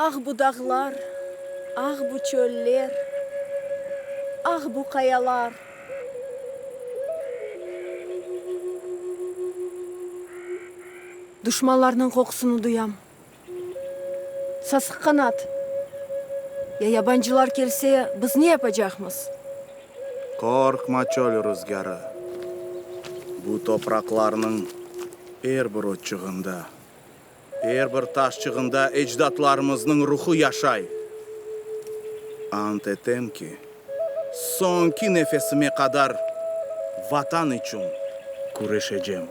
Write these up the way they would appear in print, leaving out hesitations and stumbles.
Ah, bu dağlar, ah, bu çöller, ah, bu qayalar! Duşmanlarnıñ qoqusını duyam. Sasıq qanat, ya yabancılar kelse, biz ne yapacaqmız? Qorqma, çöl ruzgârı, bu topraqlarnıñ er bir otçığında, er bir taşçığında ecdatlarımıznıñ ruhu yaşay. Ant etem ki, soñki nefesime qadar Vatan içün küreşecem.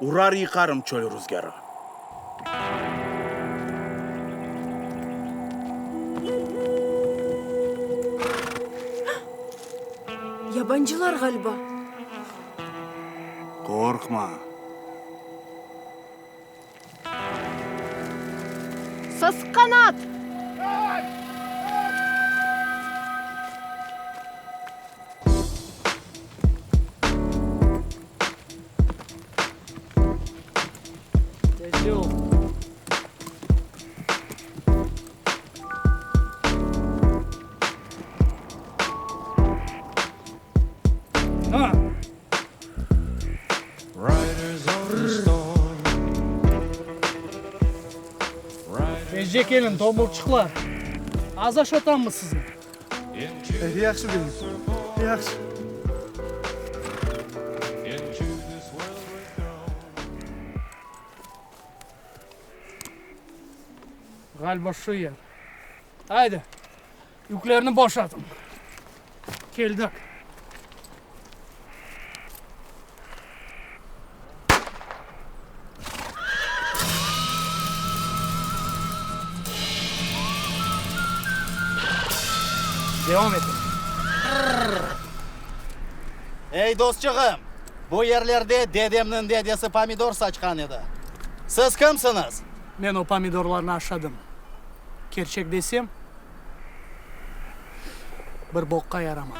Urar-yıqarım çöl ruzgârı. Yabancılar ğaliba. Qorqma. Sasqanat! Tezce keliñ, tombulçıqlar! Az aşatammı sizni? Yahşı deyim, yahşı. Ğaliba şu yer. Aydı, yüklerni boşatıñ. Keldik. Devam etiñ. Ey, dostçığım, bu yerlerde dedemniñ dedesi pomidor saçqan edi. Siz kimsiñiz? Men o pomidorlarnı aşadım. Kerçek desem, bir boqqa yaramadı.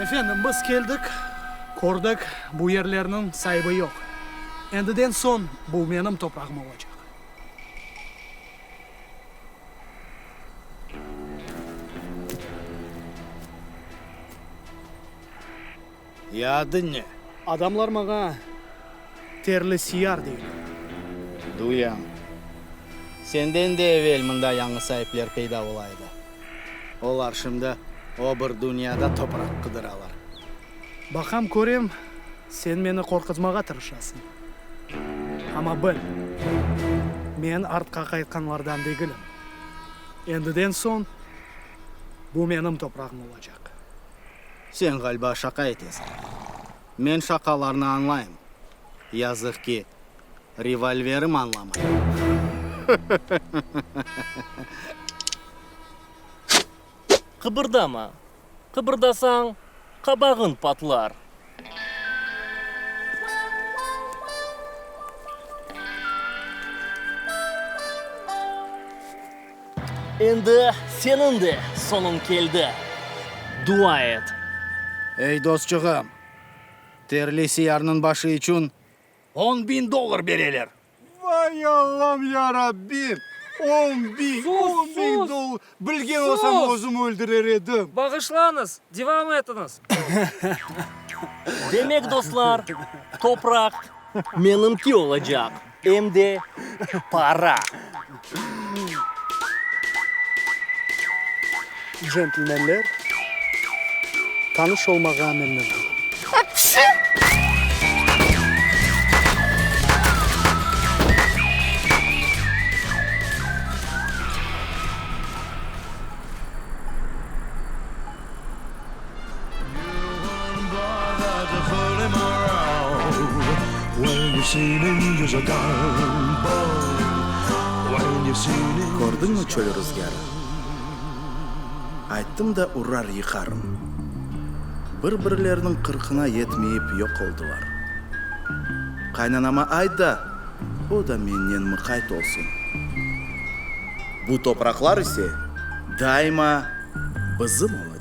Efendim, biz keldik, kördik, bu yerlerniñ saibi yoq. Endiden soñ bu menim toprağım olacaq. Ya adıñ ne? Adamlar maña Terli Siyar deyler. Duyam. Senden de evel mında yañı saipler peyda ola edi. Olar şimdi o bir dünyada topraq qıdıralar. Baqam, körem, sen meni qorquzmağa tırışasıñ. Amma bil, men artqa qaytqanlardan degilim. Endiden soñ bu menim toprağım olacaq. Sen ğaliba şaqa etesiñ. Men şaqalarnı añlayım. Yazıq ki, revolverim añlamay. Qıbırdama. Qıbırdasañ, qabağıñ patlar. Endi seniñ de sonuñ keldi. Dua et. Ey, dostçığım, terli siyarnıñ başı içün 10.000 dollar bereler. Vay Allam, ya Rabbim! 10.000, 10.000 dollar! Bilgen olsam, özüm öldürer edim. Bağışlañız, devam etiñiz. Demek, dostlar, topraq menimki olacaq, em de para. Centlmenler, tanış olmağa memnün oldım. Kördiñmi çöl ruzgârı? Ayttım da urar yıqarım. Bir-birleriniñ qırqına yetmeyip yoq oldılar. Qaynanama ayt da, o da mennen mıqayt olsun. Bu topraqlar ise daima bizim olacaq.